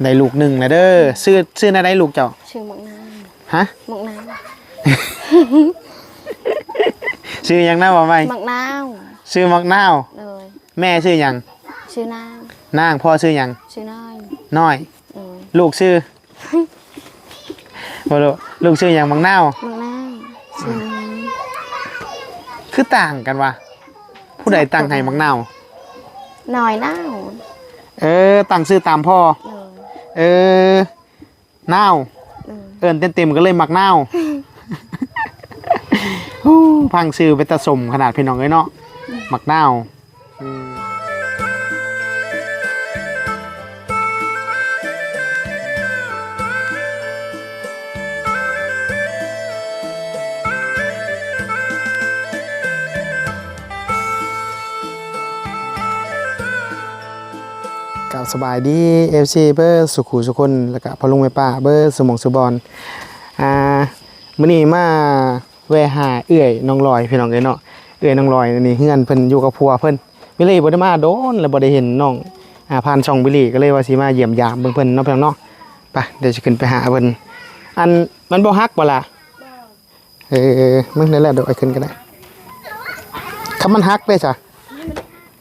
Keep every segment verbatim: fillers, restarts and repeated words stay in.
ได้ลูกหนึ่งแล้วเด้อ ชื่อ ชื่อแนวใดลูกเจ้า ชื่อหมากนาว ฮะ หมากนาว ชื่อหยังนะ ว่าใหม่ หมากนาว ชื่อหมากนาว โดย แม่ชื่อหยัง ชื่อนาง นาง พ่อชื่อหยัง ชื่อน้อย น้อย โดย ลูกชื่อ บ่รู้ ลูกชื่อหยัง หมากนาว หมากนาว ชื่อ คือต่างกันวะ ผู้ใดตั้งให้หมากนาว น้อยนาว เออ ตั้งชื่อตามพ่อ โดย เออ นาว โดย เอิ้นเต็มๆ ก็เลยหมากนาว ฮู้ ฟังชื่อเป็นตาสมขนาดพี่น้องเอ้ยเนาะ หมากนาว อืม กราบสบายดี เอฟซี เบิดสุขุสุคน แล้วก็พ่อลุงแม่ป้าเบิดสุหม่องสุบอน อ่า มื้อนี้มาแวะหาเอื้อยน้องลอยพี่น้องเอ้ยเนาะ เอื้อยน้องลอยนี่เฮือนเพิ่นอยู่กับผัวเพิ่น วิลลี่บ่ได้มาโดนแล้วบ่ได้เห็นน้อง อ่า ผ่านช่องวิลลี่ก็เลยว่าสิมาเยี่ยมยามเบิ่งเพิ่นเนาะพี่น้องเนาะ ไป เดี๋ยวสิขึ้นไปหาเพิ่น อัน มันบ่หักบ่ล่ะ เออ มึงนั่นแหละ เดี๋ยวไอ้ขึ้นก็ได้ คันมันหักเด้ซะ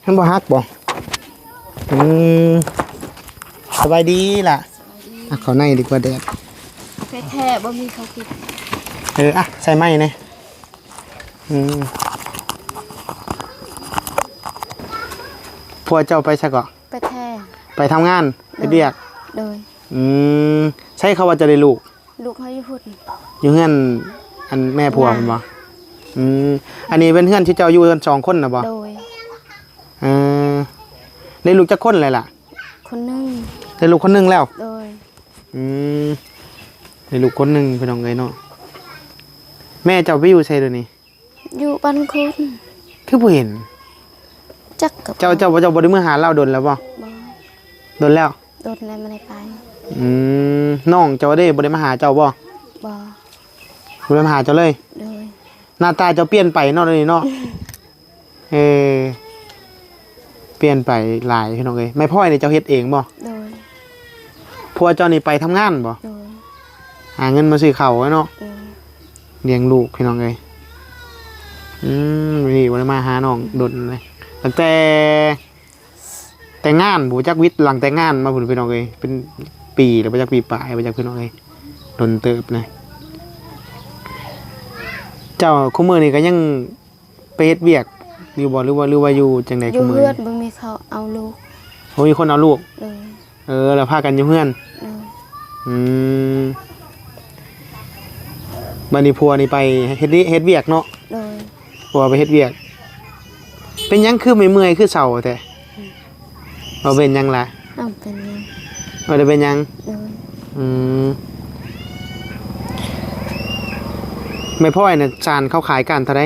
มันบ่หักบ่ อืม สบายดีล่ะ อ่ะ เข้าในดีกว่าแดด แท้ๆ บ่มีข้าวกิน เออ อ่ะ ใส่ไม้แหน่ อืม ผัวเจ้าไปไสเกาะ ไปแท้ ไปทำงาน ไปเวียก โดย อืม ใช่เขาว่าจะได้ลูก ลูกเขาอยู่พุ้น อยู่เฮือน อันแม่ผัว ย่า แม่นบ่ อืม อันนี้เป็นเฮือนที่เจ้าอยู่กันสองคนน่ะบ่ โดย เออ ได้ลูกจักคนเลยล่ะ คนหนึ่ง ได้ลูกคนหนึ่งแล้ว โดย อืม ได้ลูกคนหนึ่งพี่น้องเอ้ยเนาะ แม่เจ้าไปอยู่ไสเดี๋ยวนี้ อยู่บ้านคุณ คือบ่เห็น จักกับ เจ้า เจ้า เจ้าบ่ได้มาหาลาวโดนแล้วบ่ บ่ โดนแล้ว โดนแล้วบ่ได้ไป อืม น้องเจ้าเด้บ่ได้มาหาเจ้าบ่ บ่ บ่ได้มาหาเจ้าเลย โดย หน้าตาเจ้าเปลี่ยนไปเนาะเดี๋ยวนี้เนาะ เออ เปลี่ยนไปหลายพี่น้องเอ้ย ไม้พลอยนี่เจ้าเฮ็ดเองบ่ โดย ผัวเจ้านี่ไปทำงานบ่ โดย หาเงินมาซื้อข้าวไว้เนาะ โดย เลี้ยงลูกพี่น้องเอ้ย อืม นี่บ่ได้มาหาน้องโดนเลย ตั้งแต่ แต่งงาน บ่จักวิทย์หลังแต่งงานมาพุ้นพี่น้องเอ้ย เป็นปีแล้ว บ่จักปีปลาย บ่จักพี่น้องเอ้ย โดนเติบนะ เจ้าคุมื้อนี้ก็ยังไปเฮ็ดเวียกอยู่บ่ หรือว่า หรือว่าอยู่จังใด อยู่ คุมื้อ เฮือน นี้ บ่มีเขาเอาลูก บ่มีคนเอาลูก โดย เออ แล้วพากันอยู่เฮือน โดย อืม บัดนี้ผัวนี่ไปเฮ็ด เฮ็ดเวียกเนาะ โดย ผัวไปเฮ็ดเวียก เป็นหยังคือเมื่อยๆ คือเซาแท้ อืม บ่เป็นหยังล่ะ อ้าว เป็นหยัง บ่ได้เป็นหยัง โดย อืม ไม้พลอยน่ะ สานเขาขายก้านเท่าใด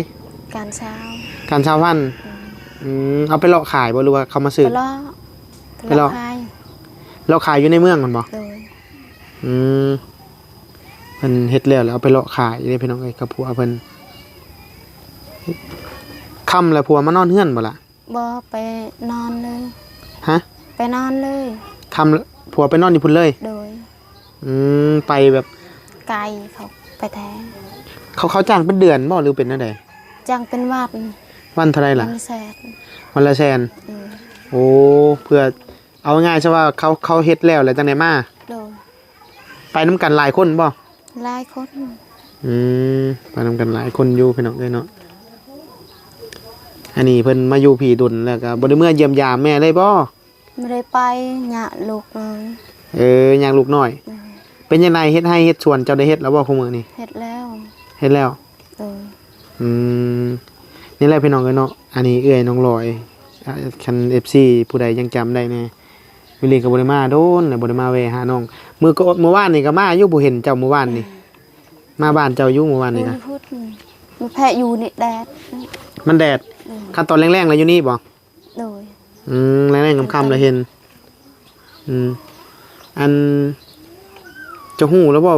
ก้านซาว ก้านซาวพัน โดย อืม เอาไปเลาะขายบ่ หรือว่าเขามาซื้อ ไปเลาะ ไปเลาะ ไปเลาะขาย เลาะขายอยู่ในเมืองหั่นบ่ โดย อืม เพิ่นเฮ็ดแล้ว แล้วเอาไปเลาะขายเด้พี่น้องเอ้ย กับผัวเพิ่น ค่ำแล้วผัวมานอนเฮือนบ่ล่ะ บ่ ไปนอนเลย ฮะ ไปนอนเลย ค่ำแล้วผัวไปนอนอยู่พุ้นเลย โดย อืม ไปแบบ ไกลเขาไปแท้ เขา เขาจ้างเป็นเดือนบ่ หรือเป็นแนวใด จ้างเป็นวัน วันเท่าใดล่ะ วันละแสน วันละแสน อืม โอ้ เพื่อ เอาง่ายๆ ซะว่าเขา เขาเฮ็ดแล้ว แล้วจังได้มา โดย ไปนำกันหลายคนบ่ หลายคน อืม ไปนำกันหลายคนอยู่พี่น้องเอ้ยเนาะ อันนี้เพิ่นมาอยู่พี้โดนแล้วก็บ่ได้เมือเยี่ยมยามแม่เลยบ่ บ่ได้ไป ยากลูกน้อย เออ ยากลูกน้อย อืม เป็นจังใด เฮ็ดไร่เฮ็ดสวนเจ้าได้เฮ็ดแล้วบ่คุมื้อนี้ เฮ็ดแล้ว เฮ็ดแล้ว เออ อืม นี่แหละพี่น้องเอ้ยเนาะ อันนี้เอื้อยน้องลอย อ่า คัน เอฟซี ผู้ใดยังจำได้แน่ วิลลี่ก็บ่ได้มาโดนแล้ว บ่ได้มาแวะหาน้อง มื้อก็ มื้อวานนี่ก็มาอยู่ บ่เห็นเจ้ามื้อวานนี่ มาบ้านเจ้าอยู่มื้อวานนี่นะ พุ้น มันแพ้อยู่นี่แดด มันแดด อืม คันตอนแลงๆ แล้วอยู่นี่บ่ โดย อืม แลงๆ ค่ำๆ แล้วเห็น อืม อัน เจ้าฮู้แล้วบ่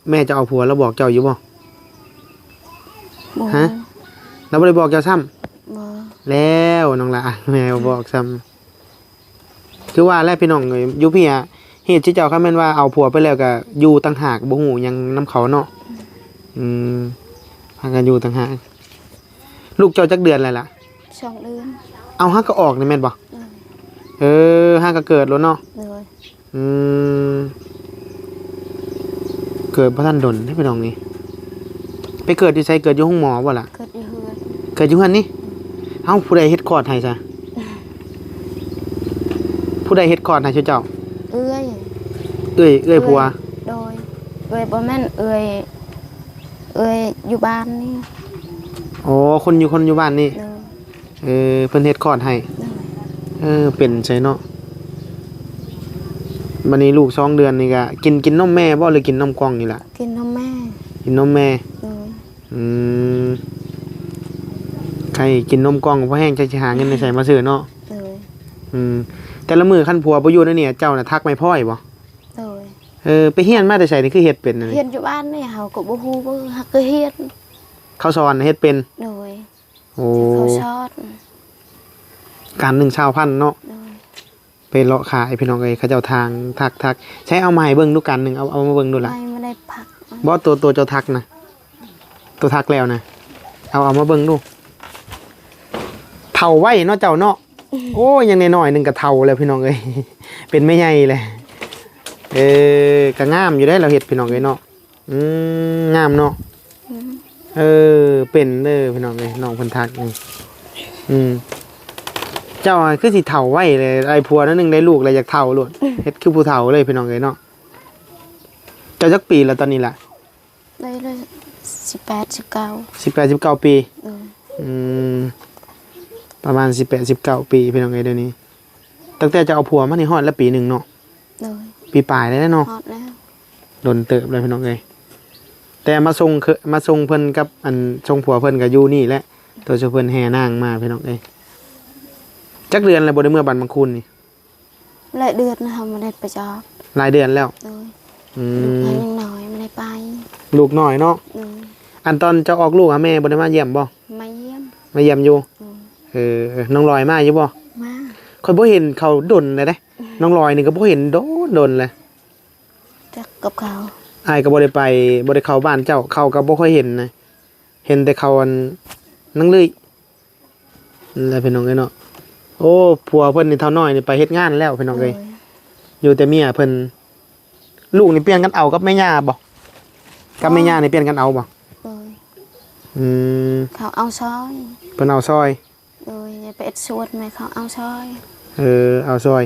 แม่เจ้าเอาผัวแล้วบอกเจ้าอยู่บ่ บ่ ฮะ แล้วบ่ได้บอกเจ้าซ้ำ บ่ แล้วน้องหล่า แม่บ่บอกซ้ำ คือว่าแหละพี่น้องเอ้ย อยู่พี้อะ เหตุที่เจ้าคันแม่นว่าเอาผัวไปแล้วก็อยู่ต่างหาก บ่ฮู้หยังนำเขาเนาะ อืม พากันอยู่ต่างหาก ลูกเจ้าจักเดือนแล้วล่ะ สองเดือน เอา หากก็ออกนี่แม่นบ่ เออ เออ หากก็เกิดแล้วเนาะ โดย อืม เกิดบ่ทันดนเด้พี่น้องนี่ ไปเกิดอยู่ไส เกิดอยู่โรงหมอบ่ล่ะ เกิดอยู่เฮือน เกิดอยู่เฮือนนี่ เอ้า ผู้ใดเฮ็ดคลอดให้ซะ ผู้ใดเฮ็ดคลอดให้เจ้า เอื้อย เอื้อย เอื้อยผัว โดย เอื้อยบ่แม่น เอื้อย เอื้อยอยู่บ้านนี่ อ๋อ คนอยู่ คนอยู่บ้านนี่ โดย เออ เพิ่นเฮ็ดคลอดให้ โดย เออ เป็นไสเนาะ บัดนี้ลูกสองเดือนนี่ก็กิน กินนมแม่บ่ หรือกินนมกล่องนี่ล่ะ กินนมแม่ กินนมแม่ โดย อืม ใครกินนมกล่องพอแฮง จักสิหาเงินได้ใสมาซื้อเนาะ โดย อืม แต่ละมื้อคันผัวบ่อยู่ในนี่ เจ้าน่ะทักแม่พลอยบ่ โดย เออ ไปเฮียนมาแต่ไสนี่ คือเฮ็ดเป็นอันนี้ เฮียนอยู่บ้านนี่ เฮาก็บ่ฮู้ บ่ฮักก็เฮียน เขาสอนเฮ็ดเป็น โดย โอ้ เขาสอน กานหนึ่งซาวพันเนาะ โดย ไปเลาะขายพี่น้องเอ้ย เขาเจ้าทางทัก ทัก ใช้เอามาให้เบิ่งดูกานหนึ่ง เอา เอามาเบิ่งดูล่ะ ไม่ ไม่ได้พัก บ่ ตัว ตัวเจ้าทักนะ ตัวทักแล้วนะ เอา เอามาเบิ่งดู เฒ่าไวเนาะเจ้าเนาะ โอ้ย ยังน้อยๆหนึ่งก็เฒ่าแล้วพี่น้องเอ้ย เป็นแม่ใหญ่แล้ว เออ ก็งามอยู่เด้ เราเฮ็ดพี่น้องเอ้ยเนาะ อืม งามเนาะ อืม เออ เป็นเด้อพี่น้องเอ้ย น้องเพิ่นทักนี่ อืม เจ้าอะคือสิเฒ่าไวเลย ไอ้ผัวนั่นหนึ่งได้ลูกแล้วอยากเฒ่าโลด เฮ็ดคือผู้เฒ่าเลยพี่น้องเอ้ยเนาะ เจ้าจักปีแล้วตอนนี้ล่ะ ได้เลย สิบแปด สิบเก้า สิบแปด สิบเก้าปี เออ อืม ประมาณสิบแปด สิบเก้าปีพี่น้องเอ้ยเดี๋ยวนี้ ตั้งแต่เจ้าเอาผัวมานี่ฮอดแล้วปีหนึ่งเนาะ โดย ปีปลายแล้วเนาะ ฮอดแล้ว โดนเติบเลยพี่น้องเอ้ย แต่มาส่งเค- มาส่งเพิ่นกับอันส่งผัวเพิ่นก็อยู่นี่แหละ ตัวเจ้าเพิ่นแห่นางมาพี่น้องเอ้ย จักเดือนแล้วบ่ได้เมือบ้านบางคูนนี่ หลายเดือนนะ เฮาบ่ได้ไปจอบ หลายเดือนแล้ว โดย อืม ลูกเฮายังน้อย บ่ได้ไป ลูกน้อยเนาะ โดย อันตอนเจ้าออกลูกอะ แม่บ่ได้มาเยี่ยมบ่ มาเยี่ยม มาเยี่ยมอยู่ โดย เออ น้องลอยมาอยู่บ่ มา ข้อยบ่เห็นเขาดนเลยเด้ น้องลอยนี่ก็บ่เห็นดนดนเลย จักกับเขา อ้ายก็บ่ได้ไป บ่ได้เข้าบ้านเจ้า เขาก็บ่ค่อยเห็นนะ เห็นแต่เขาอัน นางเลื่อย นั่นแหละพี่น้องเอ้ยเนาะ โอ้ ผัวเพิ่นนี่เฒ่าน้อยนี่ไปเฮ็ดงานแล้วพี่น้องเอ้ย โดย อยู่แต่เมียเพิ่น ลูกนี่เปลี่ยนกันเอากับแม่ย่าบ่ กับแม่ย่านี่เปลี่ยนกันเอาบ่ โดย อืม เขาเอาซอย เพิ่นเอาซอย โดย อย่าไปเอ็ดสวนแม่ เขาเอาซอย เออ เอาซอย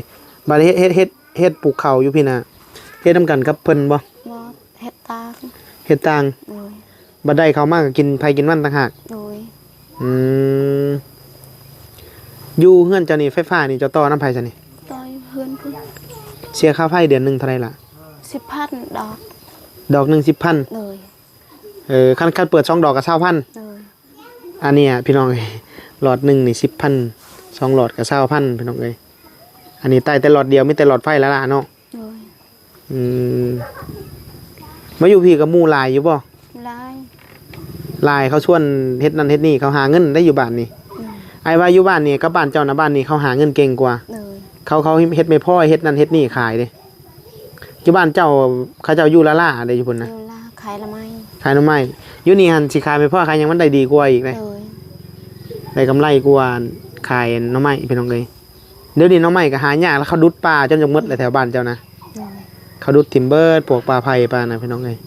บัดนี้เฮ็ด เฮ็ด เฮ็ด เฮ็ดปลูกข้าวอยู่พี้นะ เฮ็ดนำกันกับเพิ่นบ่ บ่ เฮ็ดต่าง เฮ็ดต่าง โดย บัดได้ข้าวมาก็กินไผกินมันต่างหาก โดย อืม อยู่เฮือนเจ้านี่ไฟฟ้านี่เจ้าต่อนำไผซะนี่ ต่ออยู่เฮือนพุ้น เสียค่าไฟเดือนหนึ่งเท่าใดล่ะ สิบพันดอก ดอกหนึ่งสิบพัน โดย เออ คัน คันเปิดสองดอกก็ซาวพัน โดย อันเนี้ยพี่น้องเอ้ย หลอดหนึ่งนี่สิบพัน สองหลอดก็ซาวพันพี่น้องเอ้ย อันนี้ใต้แต่หลอดเดียวมีแต่หลอดไฟละล่ะเนาะ โดย อืม มาอยู่พี้กับหมู่หลายอยู่บ่ หลาย หลาย เขาชวนเฮ็ดนั่นเฮ็ดนี่ เขาหาเงินได้อยู่บ้านนี่ อืม อ้ายว่าอยู่บ้านนี่กับบ้านเจ้านะ บ้านนี่เขาหาเงินเก่งกว่า โดย เขา เขาเฮ็ดแม่พลอย เฮ็ดนั่นเฮ็ดนี่ขายเด้ อยู่บ้านเจ้า เขาเจ้าอยู่ล้าๆเด้อยู่พุ้นนะ อยู่ล้า ขายละไม้ ขายหน่อไม้ อยู่นี่หั่นสิขายแม่พลอยขายหยังมันได้ดีกว่าอีกเด้ โดย ได้กำไรกว่าขายหน่อไม้พี่น้องเอ้ย เดี๋ยวนี้หน่อไม้ก็หายากแล้ว เขาดุดป่าจนจะหมดแล้วแถวบ้านเจ้านะ โดย เขาดุดถิ่มเบิดพวกป่าไผ่ป่านะพี่น้องเอ้ย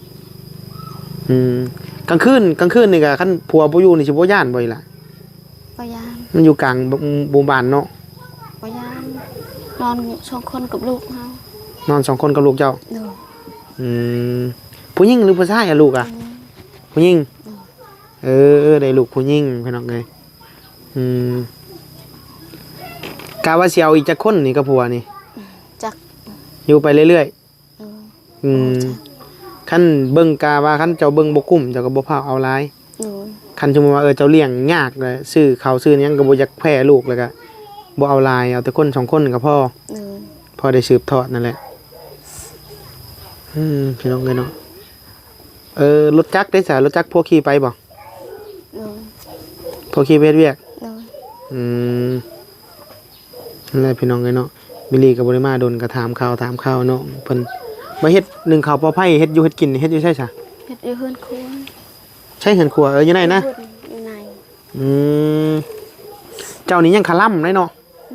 อืม กลางคืน กลางคืนนี่ก็คันผัวบ่อยู่นี่สิบ่ย้านบ่อีหล่ะ บ่ย้าน มันอยู่กลางหมู่บ้านเนาะ บ่ย้าน นอนสองคนกับลูกเฮา นอนสองคนกับลูกเจ้า โดย อืม ผู้หญิงหรือผู้ชายอะลูกอะ อืม ผู้หญิง โดย เออ ได้ลูกผู้หญิงพี่น้องเอ้ย อืม กะว่าสิเอาอีกจักคนนี่กับผัวนี่ จัก อยู่ไปเรื่อยๆ เออ อืม จัก คันเบิ่งกะว่าคันเจ้าเบิ่งบ่คุ้มเจ้าก็บ่พาเอาหลาย โดย คันสมมุติว่า เออ เจ้าเลี้ยงยากเลย ซื้อข้าวซื้อหยังก็บ่อยากแพ้ลูก แล้วก็บ่เอาหลาย เอาแต่คนสองคนก็พอ โดย พอได้สืบทอดนั่นแหละ อืม พี่น้องเอ้ยเนาะ เออ รถจักรเด้ซะ รถจักรผัวขี่ไปบ่ โดย ผัวขี่ไปเฮ็ดเวียก โดย อืม นั่นแหละพี่น้องเอ้ยเนาะ บิลลี่ก็บ่ได้มาโดน ก็ถามข่าวถามข่าวน้องเพิ่น บ่เฮ็ดนึ่งข้าวเป่าไฟ เฮ็ดอยู่เฮ็ดกิน เฮ็ดอยู่ไสซะ เฮ็ดอยู่เฮือนครัว ใช้เฮือนครัว เออ อยู่ไหนนะ อยู่ใน อืม เจ้านี่ยังคลำได้เนาะ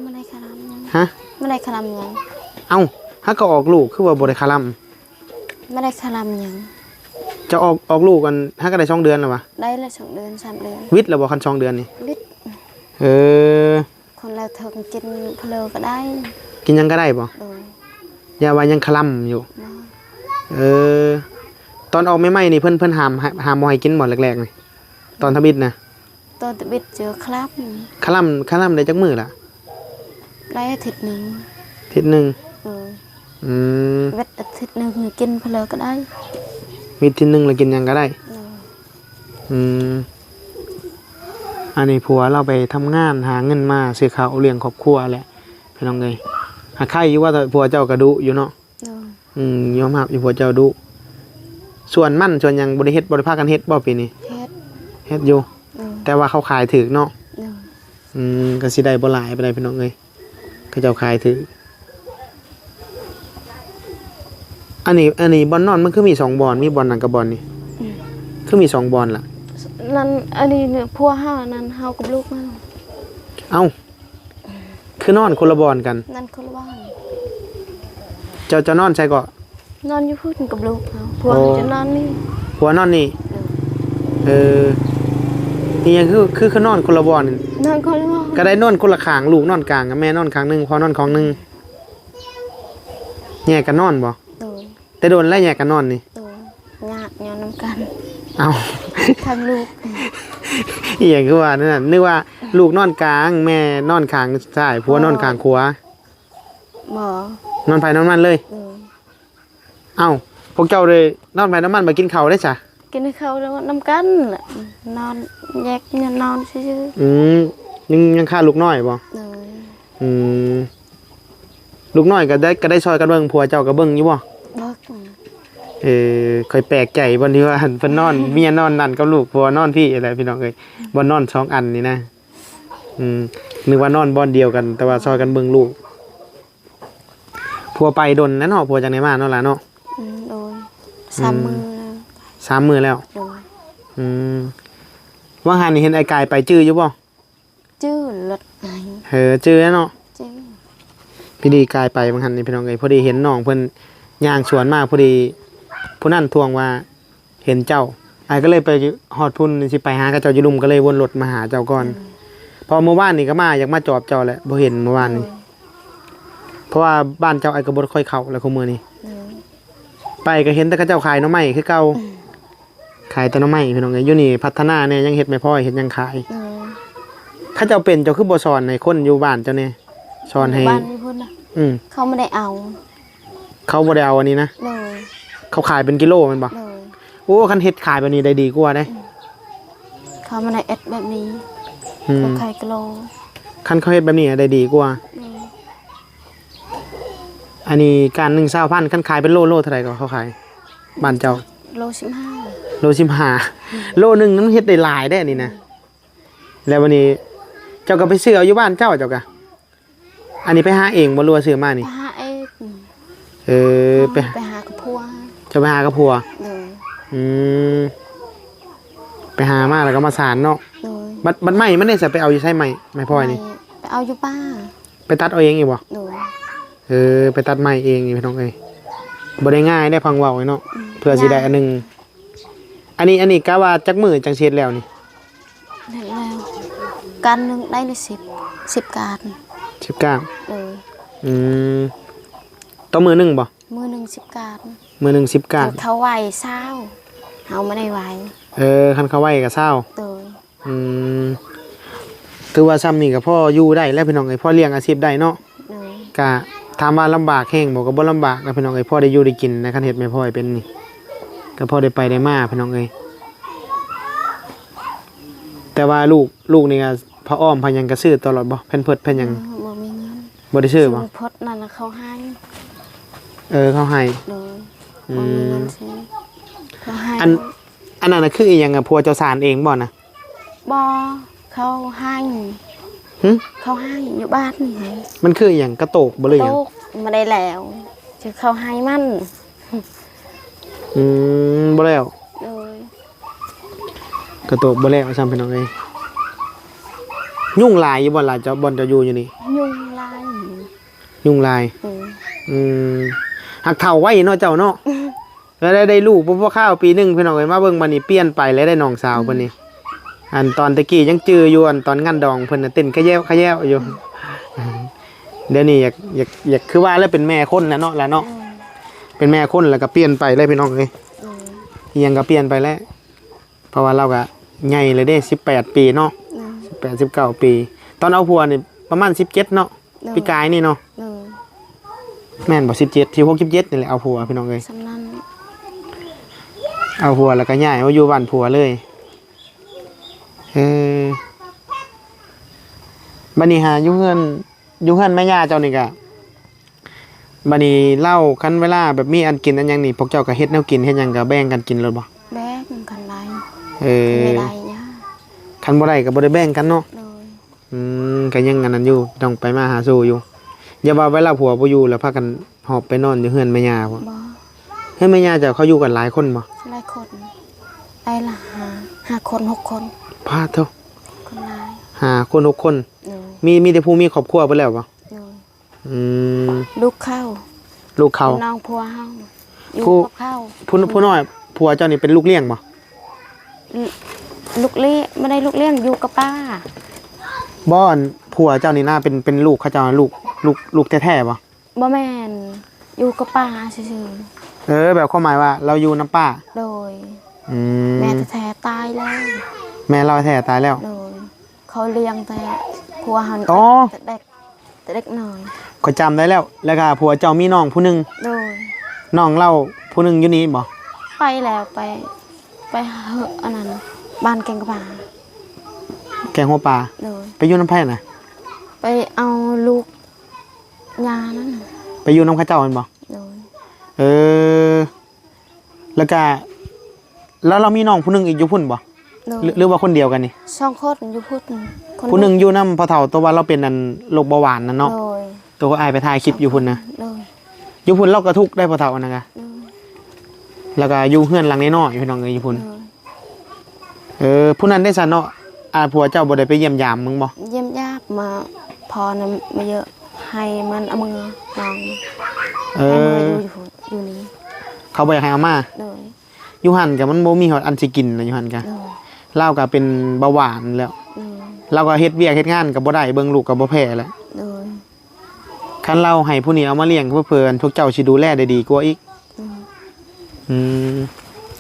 บ่ได้คลำหยัง ฮะ บ่ได้คลำหยัง เอ้า หาก็ออกลูก คือว่าบ่ได้คลำ บ่ได้คลำหยัง เจ้าออก ออกลูกอัน หาก็ได้สองเดือนแล้ววะ ได้ละสองเดือน สามเดือน วิทย์แล้วบ่ คันสองเดือนนี่ วิทย์ เออ คนละเทิงกินเพลอก็ได้ กินหยังก็ได้บ่ โดย อย่าว่ายังคลำอยู่ บ่ เออ ตอนออกใหม่ๆนี่เพิ่น เพิ่นห้าม ห้ามบ่ให้กินบ่แรกๆนี่ ตอนทำอิฐนะ ตอนทำอิฐเจอคลำ คลำ คลำได้จักมื้อละ ได้อาทิตย์หนึ่ง อาทิตย์หนึ่ง โดย อืม เว็ดอาทิตย์หนึ่งกินเพลอก็ได้ วิทย์อาทิตย์หนึ่งแล้วกินหยังก็ได้ โดย อืม อันนี้ผัวเราไปทำงานหาเงินมาซื้อข้าวเลี้ยงครอบครัวแหละ พี่น้องเอ้ย หากใครอยู่ว่าแต่ผัวเจ้ากะดุอยู่เนาะ โดย อืม ยอมรับอยู่ผัวเจ้าดุ สวนมันสวนหยังบ่ได้เฮ็ด บ่ได้พากันเฮ็ดบ่ปีนี้ เฮ็ด เฮ็ดอยู่ โดย แต่ว่าเขาขายถูกเนาะ โดย อืม ก็สิได้บ่หลายปานใดพี่น้องเอ้ย เขาเจ้าขายถูก อันนี้ อันนี้บ่อนนอนมันคือมีสองบ่อน มีบ่อนนั่นกับบ่อนนี่ อืม คือมีสองบ่อนล่ะ นั่น อันนี้เนี่ย ผัวเฮานั่น เฮากับลูกมัน เอ้า คือนอนคนละบ่อนกัน นั่นคนละบ่อน เจ้า เจ้านอนใสก็ นอนอยู่พุ้นกับลูกเฮา ผัว โอ้ จะนอนนี่ ผัวนอนนี่ เออ เออ อีหยังคือ คือ คือนอนคนละบ่อน นอนคนละบ่อน ก็ได้นอนคนละข้าง ลูกนอนกลางกับแม่นอนข้างหนึ่ง พ่อนอนข้างหนึ่ง แยกกันนอนบ่ โดย แต่โดนแล้วแยกกันนอนนี่ โดย ยากย้อนนำกัน เอ้า ทั้งลูก อีหยังคือว่านั่นน่ะ นึกว่าลูกนอนกลาง แม่นอนข้างซ้าย ผัวนอนข้างขวา บ่ นอนไผนอนมันเลย โดย เอ้า พวกเจ้าเลยนอนไผนอนมัน บ่กินข้าวได้ซะ กินข้าวนำกันแหละ นอนแยกเนี่ยนอนซื่อๆ อืม ยัง ยังขาดลูกน้อยบ่ โดย อืม ลูกน้อยก็ได้ ก็ได้ซอยกันเบิ่ง ผัวเจ้าก็เบิ่งอยู่บ่ เบิ่ง เออ ข้อยแปลกใจบ่อนที่ว่า เพิ่นนอน เมียนอนนั่นกับลูก ผัวนอนพี้แหละพี่น้องเอ้ย บ่อนนอนสองอันนี่นะ อืม นึกว่านอนบ่อนเดียวกัน แต่ว่าซอยกันเบิ่งลูก ผัวไปโดนแล้วเนาะ ผัวจั่งได้มาเนาะล่ะเนาะ อืม โดย อืม สามมื้อแล้ว สามมื้อแล้ว โดย อืม ว่าหันนี่เห็นไอ้กายไปจื้ออยู่บ่ จื้อรถไง เออ จื้อแล้วเนาะ จื้อ พี่ดีกายไปบางหันนี่พี่น้องเอ้ย พอดีเห็นน้องเพิ่นย่างสวนมาพอดี ผู้นั้นทวงว่าเห็นเจ้า อ้ายก็เลยไปฮอดพุ้น สิไปหาเขาเจ้าอยู่ลุ่ม ก็เลยวนรถมาหาเจ้าก่อน อืม เพราะเมื่อวานนี่ก็มา อยากมาจอบเจ้าแหละ บ่เห็นเมื่อวานนี่ อืม เพราะว่าบ้านเจ้าอ้ายก็บ่ค่อยเข้าแล้วคุมื้อนี้ อืม ไปก็เห็นแต่เขาเจ้าขายหน่อไม้คือเก่า อืม ขายแต่หน่อไม้พี่น้องเอ้ย อยู่นี่พัฒนาแน่ ยังเฮ็ดไม้พลอย เฮ็ดหยังขาย อืม เขาเจ้าเป็น เจ้าคือบ่สอนให้คนอยู่บ้านเจ้าแน่ สอนให้ บ้านอยู่พุ้นนะ อืม เขาไม่ได้เอา เขาบ่ได้เอาอันนี้นะ โดย เขาขายเป็นกิโลแม่นบ่ โดย โอ้ คันเฮ็ดขายแบบนี้ได้ดีกว่าเด้ อืม เขาไม่ได้เอ็ดแบบนี้ อืม เขาขายกิโล คันเขาเฮ็ดแบบนี้ได้ดีกว่า อืม อันนี้ก้านหนึ่งซาวพัน คันขายเป็นโล โลเท่าไหร่ก็เขาขาย บ้านเจ้า โลสิบห้า โลสิบห้า โลหนึ่งมันเฮ็ดได้หลายเด้อันนี้นะ แล้ววันนี้เจ้าก็ไปซื้อเอาอยู่บ้านเจ้า เจ้าก็ อันนี้ไปหาเองบ่ หรือว่าซื้อมานี่ ไปหาเอง เออ ไป ไปหากับผัว เจ้าไปหากับผัว โดย อืม ไปหามาแล้วก็มาสานเนาะ โดย บัด บัดไม้มันได้สิไปเอาอยู่ไสไม้ ไม้พลอยนี่ ไปเอาอยู่ป่า ไปตัดเอาเองอีกบ่ โดย เออ ไปตัดไม้เองนี่พี่น้องเอ้ย บ่ได้ง่ายได้ฟังเว้าเนาะ อืม เพื่อสิได้อันหนึ่ง อันนี้ อันนี้กะว่าจักมื้อจั่งสิเฮ็ดแล้วนี่ เฮ็ดแล้ว ก้านหนึ่งได้ละสิบ สิบก้าน สิบก้าน โดย อืม ต่อมื้อหนึ่งบ่ มื้อหนึ่งสิบก้าน มื้อหนึ่งสิบก้าน เขาไหวซาว เฮาไม่ได้ไหว เออ คันเขาไหวก็ซาว โดย อืม ถือว่าซ่ำนี่ก็พออยู่ได้แล้วพี่น้องเอ้ย พอเลี้ยงอาชีพได้เนาะ โดย ก็ถามว่าลำบากแฮงบ่ ก็บ่ลำบากนะพี่น้องเอ้ย พอได้อยู่ได้กินนะ คันเฮ็ดไม้พลอยเป็นนี่ ก็พอได้ไปได้มาพี่น้องเอ้ย แต่ว่าลูก ลูกนี่ก็ผ้าอ้อมผ้าหยังก็ซื้อตลอดบ่ แพมเพิร์ส ผ้าหยัง บ่ บ่มีเงิน บ่ได้ซื้อบ่ ซื้อพดนั่นน่ะเขาให้ เออ เขาให้ โดย อืม บ่มีเงินซื้อ เขาให้ อัน อันนั้นน่ะคืออีหยังอะ ผัวเจ้าสานเองบ่นะ บ่ เขาให้ หึ เขาให้อยู่บ้านนี่ไง มันคืออหย่าง กระโตกบ่หรือหยัง กระโตก บ่ได้แล้ว ชื่อเขาให้มัน อืม บ่แล้ว โดย กระโตกบ่แล้วซ้ำ พี่น้องเอ้ย ยุงหลายอยู่บ่ล่ะ เจ้า บ่อนเจ้าอยู่อยู่นี่ ยุงหลายอยู่ ยุงหลาย อืม อืม หักเฒ่าไวเนาะเจ้าเนาะ แล้วได้ ได้ลูกบ่พอคาวปีหนึ่ง พี่น้องเอ้ย มาเบิ่งบัดนี้เปลี่ยนไปแล้ว ได้น้องสาวเพิ่นนี่ อันตอนตะกี้ยังจื่ออยู่ อันตอนงานดองเพิ่นน่ะเต้นขะแย้วขะแย้วอยู่ เดี๋ยวนี้อยาก อยาก อยาก คือว่าแล้วเป็นแม่คนแล้วเนาะ ล่ะเนาะ อืม เป็นแม่คนแล้วก็เปลี่ยนไปเลย พี่น้องเอ้ย อืม อิหยังก็เปลี่ยนไปแล้ว เพราะว่าเราก็ใหญ่เลยเด้ สิบแปดปีเนาะ อืม สิบแปด สิบเก้าปี ตอนเอาผัวนี่ประมาณสิบเจ็ดเนาะ โดย ปีกายนี่เนาะ โดย แม่นบ่ สิบเจ็ด สิบหก สิบเจ็ดนี่แหละ เอาผัว พี่น้องเอ้ย ส่ำนั้น เอาผัวแล้วก็ย้ายมาอยู่บ้านผัวเลย เออ บัดนี้หาอยู่เฮือน อยู่เฮือนแม่ย่าเจ้านี่ก็ บัดนี้เล่า คันเวลาแบบมีอันกินอันหยังนี่ พวกเจ้าก็เฮ็ดแนวกินเฮ็ดหยังก็แบ่งกันกินโลดบ่ แบ่งกันได้ เออ คันไม่ได้ยาก คันบ่ได้ก็บ่ได้แบ่งกันเนาะ โดย อืม ก็ยังอันนั้นอยู่ ต้องไปมาหาสู่อยู่ อย่าว่าเวลาผัวบ่อยู่แล้วพากันหอบไปนอนอยู่เฮือนแม่ย่าบ่ บ่ เฮือนแม่ย่าเจ้าเขาอยู่กันหลายคนบ่ หลายคน ได้ละห้า ห้าคน หกคน พาดโธ่ คนหลาย ห้าคน หกคน โดย มี มีแต่ผู้มีครอบครัวไปแล้วบ่ โดย อืม ลูกเขา ลูกเขา น้องผัวเฮา อยู่ ผู้ กับเขา ผู้ ผู้น้อย ผัวเจ้านี่เป็นลูกเลี้ยงบ่ ลูกเลี้ยง ไม่ได้ลูกเลี้ยง อยู่กับป้า บ่ อันผัวเจ้านี่นะ เป็น เป็นลูกเขาเจ้า ลูก ลูก ลูกแท้ๆบ่ บ่แม่น อยู่กับป้าซื่อๆ เออ แบบความหมายว่าเราอยู่นำป้า โดย อืม แม่แท้ๆตายแล้ว แม่เราแท้ตายแล้ว โดย เขาเลี้ยงแต่ผัวหัน อ๋อ แต่เด็ก แต่เด็กน้อย ข้อยจำได้แล้ว แล้วก็ผัวเจ้ามีน้องผู้หนึ่ง โดย น้องเราผู้หนึ่งอยู่นี่บ่ ไปแล้ว ไป ไปเฮอะ อันนั้น บ้านแกงกะปา แกงหัวปลา โดย ไปอยู่นำไผน่ะ ไปเอาลูกยานั่นน่ะ ไปอยู่นำเขาเจ้าแม่นบ่ โดย เออ แล้วก็ แล้วเรามีน้องผู้หนึ่งอีกอยู่พุ้นบ่ โดย หรือ หรือว่าคนเดียวกันนี่ สองคนอยู่พุ้น คน ผู้หนึ่งอยู่นำพ่อเฒ่า ตัวว่าเราเป็นอันโรคเบาหวานนั่นเนาะ โดย ตัวอ้ายไปถ่ายคลิปอยู่พุ้นนะ โดย อยู่พุ้นเราก็ทุกข์ได้พ่อเฒ่านั่นกะ โดย แล้วก็อยู่เฮือนหลังน้อยๆ พี่น้องเอ้ย อยู่พุ้น โดย เออ ผู้นั้นได้ซะเนาะ อ่า ผัวเจ้าบ่ได้ไปเยี่ยมยามมึงบ่ เยี่ยมยามมา พอนะมาเยอะ ให้มันเอามือน้อง เออ ให้มืออยู่ อยู่ อยู่นี่ เขาบ่อยากให้เอามา โดย อยู่หั่นกะมันบ่มีฮอดอันสิกินนะ อยู่หั่นกะ โดย ลาวกะเป็นเบาหวานแล้ว โดย ลาวกะเฮ็ดเวียกเฮ็ดงานกะบ่ได้ เบิ่งลูกกะบ่แพ้แล้ว โดย คันลาวให้ผู้นี้เอามาเลี้ยง เผื่อๆ พวกเจ้าสิดูแลได้ดีกว่าอีก อืม อืม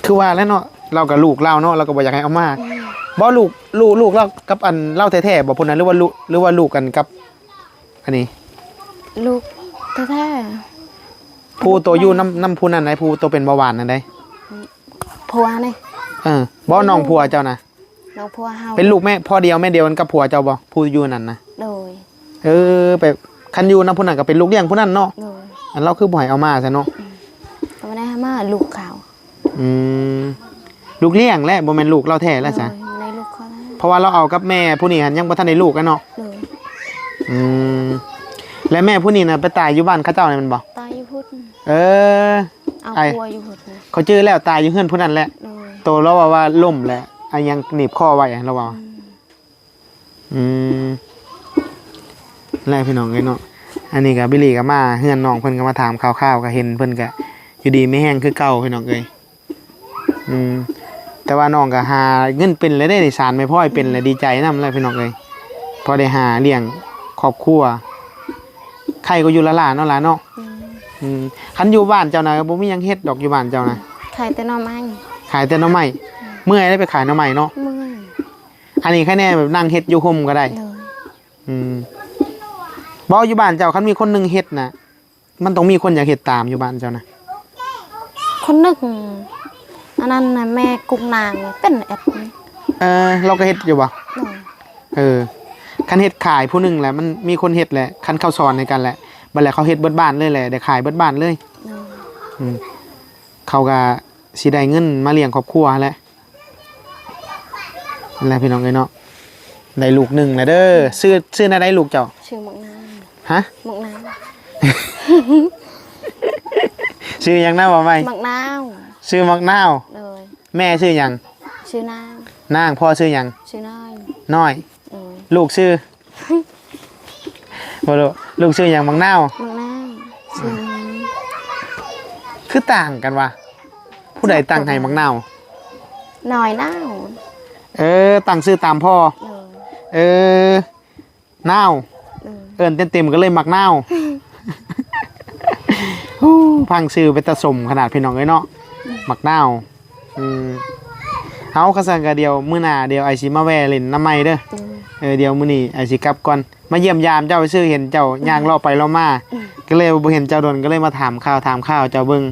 คือว่าแล้วเนาะ ลาวกะลูกลาวเนาะ ลาวกะบ่อยากให้เอามา อืม บ่ ลูก ลูก ลูกลาวกับอันลาวแท้ๆบ่พุ้นนะ หรือว่าลูก หรือว่าลูกกันกับ อันนี้ ลูกแท้ๆ ผู้โตอยู่นำ นำผู้นั้นใด ผู้โตเป็นเบาหวานนั่นใด ผัวนี่ เออ บ่ น้องผัวเจ้านะ น้องผัวเฮา เป็นลูกแม่พ่อเดียวแม่เดียวกันกับผัวเจ้าบ่ ผู้อยู่นั่นนะ โดย เออ ไป คันอยู่นำผู้นั้นกะเป็นลูกเลี้ยงผู้นั้นเนาะ โดย อันลาวคือบ่ให้เอามาซะเนาะ อืม ก็บ่ได้ให้มา ลูกเขา อืม ลูกเลี้ยงแหละ บ่แม่นลูกลาวแท้แล้วซะ โดย บ่ได้ลูกเขาแล้ว เพราะว่าลาวเอากับแม่ผู้นี้หั่นยังบ่ทันได้ลูกอะเนาะ โดย อืม และแม่ผู้นี้น่ะไปตายอยู่บ้านเขาเจ้านี่แม่นบ่ ตายอยู่พุ้น เออ เอา ไอ้ ผัวอยู่พุ้นนะ เขาจื้อแล้ว ตายอยู่เฮือนผู้นั้นแหละ โดย โตลาวว่า ว่าล้มแหละ อันยังหนีบคอไว้ลาวว่า อืม อืม แหละพี่น้องเอ้ยเนาะ อันนี้กะบิลลี่กะมาเฮือนน้องเพิ่นกะมาถามข่าวๆ กะเห็นเพิ่นกะอยู่ดีมีแฮงคือเก่าพี่น้องเอ้ย อืม แต่ว่าน้องกะหาเงินเป็นแล้วเด้ สานแม่พลอยเป็นแล้ว ดีใจนำแล้วพี่น้องเอ้ย พอได้หาเลี้ยงครอบครัว ไคกว่าอยู่ละล่าเนาะ ล่าเนาะ อืม อืม คันอยู่บ้านเจ้านะ บ่มีหยังเฮ็ดดอกอยู่บ้านเจ้านะ ขายแต่หน่อไม้ ขายแต่หน่อไม้ เมื่อยได้ไปขายหน่อไม้เนาะ เมื่อย อันนี้แค่แน่แบบนั่งเฮ็ดอยู่ห่มก็ได้ โดย อืม บ่อยู่บ้านเจ้าคันมีคนหนึ่งเฮ็ดนะ มันต้องมีคนอยากเฮ็ดตามอยู่บ้านเจ้านะ คนหนึ่ง อันนั้นน่ะแม่กุ๊กนางเป็นแอดมิน เออ ลาวก็เฮ็ดอยู่บ่ โดย เออ คันเฮ็ดขายผู้หนึ่งแหละ มันมีคนเฮ็ดแหละ คันเขาสอนให้กันแหละ บัดแล้วเขาเฮ็ดเบิดบ้านเลยแหละ ได้ขายเบิดบ้านเลย โดย อืม เขาก็สิได้เงินมาเลี้ยงครอบครัวแหละ นั่นแหละพี่น้องเอ้ยเนาะ ได้ลูกหนึ่งแล้วเด้อ ชื่อ ชื่อแนวใดลูกเจ้า ชื่อหมากนาว ฮะ หมากนาว ชื่อหยังนะ ว่าใหม่ หมากนาว ชื่อหมากนาว เลย แม่ชื่อหยัง ชื่อนาง นาง พ่อชื่อหยัง ชื่อน้อย น้อย เลย ลูกชื่อ บ่รู้ ลูกชื่อหยัง หมากนาว หมากนาวชื่อน้อย คือต่างกันวะ ผู้ใดตั้งให้หมากนาว น้อยนาว เออ ตั้งชื่อตามพ่อ เลย เออ นาว เลย เอิ้นเต็มๆก็เลยหมากนาว ฮู้ พังชื่อเป็นตาสมขนาดพี่น้องเอ้ยเนาะ หมากนาว อืม เอา คันซั่นก็เดี๋ยวมื้อหน้าเดี๋ยวไอ้สิมาแวะเล่นนำใหม่เด้อ เลย เออ เดี๋ยวมื้อนี้ไอ้สิกลับก่อน มาเยี่ยมยามเจ้าซื่อ เห็นเจ้าย่างเลาะไปเลาะมา ก็เลยบ่เห็นเจ้าโดน ก็เลยมาถามข่าวถามข่าวเจ้าเบิ่ง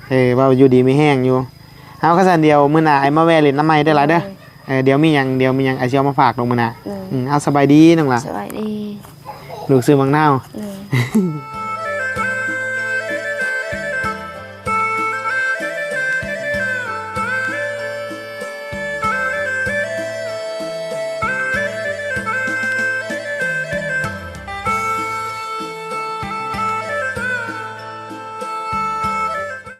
เออ ว่าอยู่ดีมีแฮงอยู่ เอา คันซั่นเดี๋ยวมื้อหน้าไอ้มาแวะเล่นนำใหม่เด้อล่ะเด้อ เออ เดี๋ยวมีหยัง เดี๋ยวมีหยังไอ้สิเอามาฝากดอกมื้อหน้า เลย อืม เอา สบายดีน้องหล่ะ สวัสดี ลูกชื่อหมากนาว เลย